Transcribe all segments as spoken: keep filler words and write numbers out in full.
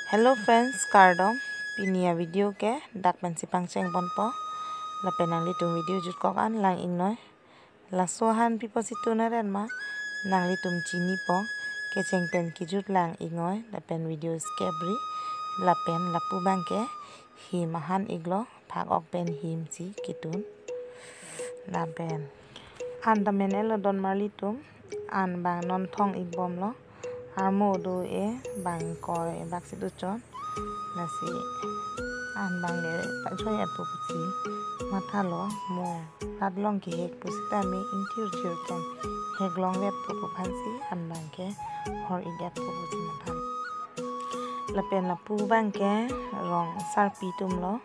Hello friends, kardom. Pini a video ke dak pensi pangcheng ponpo. Lapen nanglitum video jutkok an lang-ingnoi. Laso han pipo si tun aren ma, nanglitum chinipo. Kecheng pen kejut lang-ingnoi lapen video skip ri. Lapen lapu abang ke him ahan-iklo, phak-ok pen him si ketun. Lapen an ta men-etlo donmarlitum, an abang non thong-ikbomlo. Armo do-e, bang ingkoi bak si do chot. Lasi an abang le pachoi-etpo pusi mathalo, mo rat along kehek pusitame ingthirthir pen heklong-etpo pu aphansi an abang ke hor-ik-etpo pusi mathalo. Lapen lapu abang ke rong sarpi atumlo.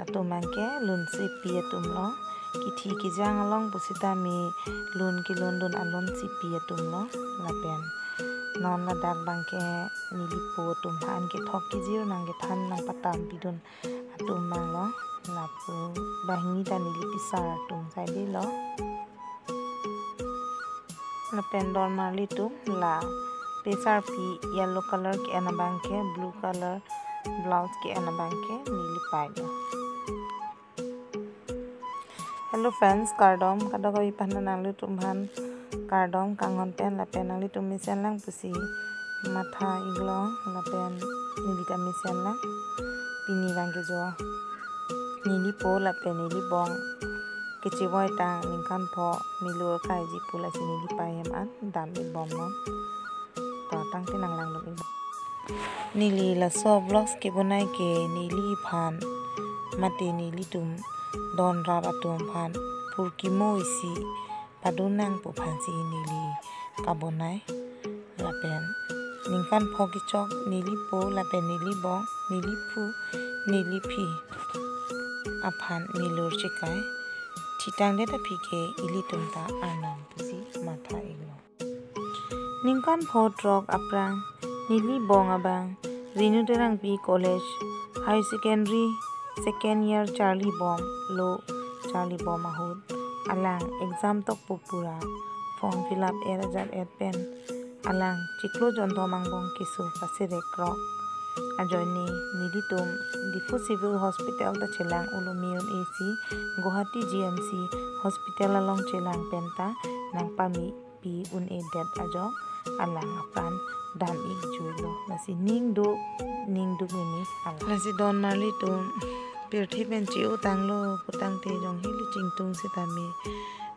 Latum abang ke lun sipi atumlo. Kithi kejang along pusitame lun kelundun alun sipi atumlo. Lapen non ladak abang ke nelipo atum aphan kethok kejir nangkethan nangpatam pidun atum abanglo. Lapu banghini ta neli pisar atum saidelo. Lapen donmarlitum, la pesarpi yellow color ke-en abang ke, blue color blouse ke-en abang ke neli pailo. Hello friends, kardom, kadokave aphan nanglitum aphan kardom kanghon pen lapen nanglitum mesen lang pusi matha-iklo lapen neli ta mesen lang. Pini abang ke jo nelipo lapen nelibong kechevoi tang ningkan pho milur kaiji pu lasi neli pei hem an dam-ikbomnon. To tangte nanglangdun-ik. Neli laso vlogs kebonai ke neliphan mate nelitum donrap atum aphan purkimo isi padun nang pu aphansi neli kabonai. Lapen ningkan pho kechok nelipo lapen nelibong, neliphu, neliphi aphan milur chekai. Thitangdet aphi ke ilitum ta Arnam pusi matha-iklo. Ningkan pho throk aphrang nelibong abang Renu Terangpi College Higher Secondary second year charlibom lo, charlibom ahut alang exam tokpo pura form fill up-et ajat-et pen alang chiklo jonthom angbong keso paserekrok ajoine nelitum Diphu Civil Hospital ta chelang-olo me un-e si Guwahati G M C Hospital along chelang pen ta nangpamepi un-edet ajok alang apran dam-ik juilo. Lasi ning duk, ning duk meme alang. Lasi donmarlitum pirthe pen che-o tanglo putangte jong hili chingtung sitame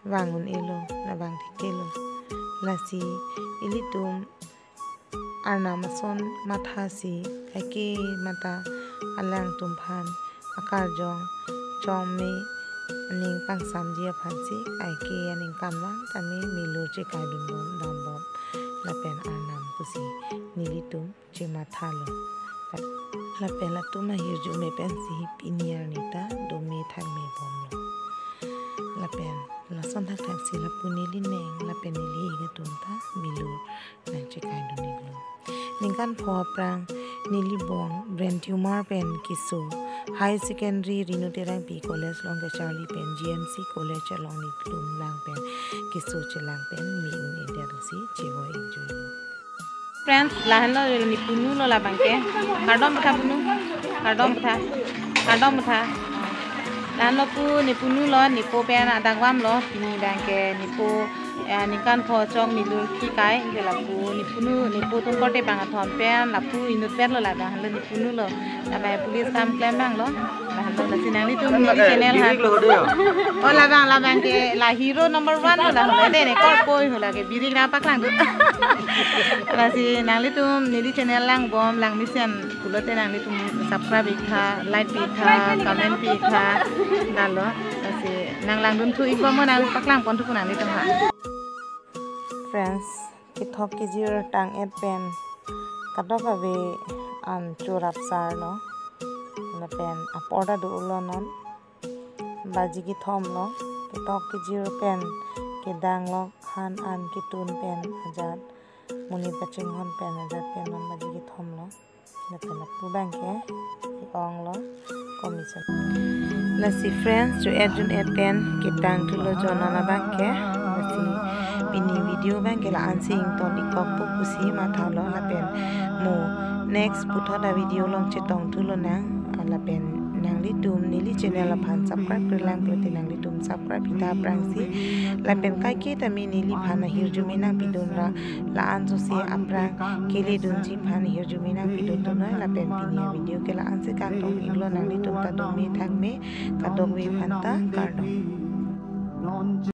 vang un-elo, labang thekthelo. Lasi ilitum Arnam ason mathasi kaike mata alangtum aphan akarjong chongme aning pangsamji aphansi kaike aningkanvang tame milur chekaidunbom dambom lapen Arnam pusi nelitum chemathalo. Lapen latum ahirjume pensi pini arni ta dome thakmebomlo. Lapen lason thakthaksi lapu nelineng lapen neli-ik atum ta milur nangchekaidun-iklo. Ningkan pho aphrang nelibong brain tumor pen keso Higher Secondary Renu Terangpi College along kacharli pen G M C College along netum lang pen keso chelang pen me un-edet si chevoi-ik juilo. Friends, lahenlo nepunu lo labang ke. Kardom patha punu. Kardom patha. Kardom patha. Lahenlo pu nepunu lo, nepo pen adang vamlo, pini abang ke nepo, eh, ningkan pho chok milur kekai, ke lapu nepunu, nepo atum korte bang athom pen, lapu inut pen lo labang, lahenlo nepunu lo. Labang police kam klem abang lo. Lahenlo lasi nanglitum neli channel ha. Birik lo hodo yo. Oh, labang, labang ke la hero number one lo lahenlo. Dei ne korpo ho lake birik nangpaklangdun. Lasi nanglitum neli channel langbom langmesen pulote nanglitum subscribe-ik tha, like pi-ik tha, comment pi-ik tha. Dalo. Lasi nanglangdunthu-ikbom mo nangpaklang ponthu pu nanglitum ha. Friends, kethok kejir tang-et pen kadokave an chorap sarlo. Lapen apor ta do-olo non. Baji kethom lo. Kethok kejir pen kedang lo, han an ketun pen ajat, monit kachinghon pen ajat pen non baji kethom lo. Lapen lapu abang ke ke-ong lo, commission. Lasi friends, cho-et jun-et pen ketang thulo jonon abang ke. Lasi pini video abang ke la-ansi ington-ikkokpo pusi mathalo lapen Mo next puthot a video along chetong thulonang, ah, lapen nanglitum neli channel aphan subscribe klemkle pulote nanglitum subscribe hita aphrangsi, lapen kaike tame neliphan ahirjume nangpidun ra, la-an sose aphrang keledunji aphan ahirjume nangpidun dunnoi. Lapen pini a video ke la-ansi kangtong-iklo, nanglitum ta dome thakme, kadokave aphan ta kardom.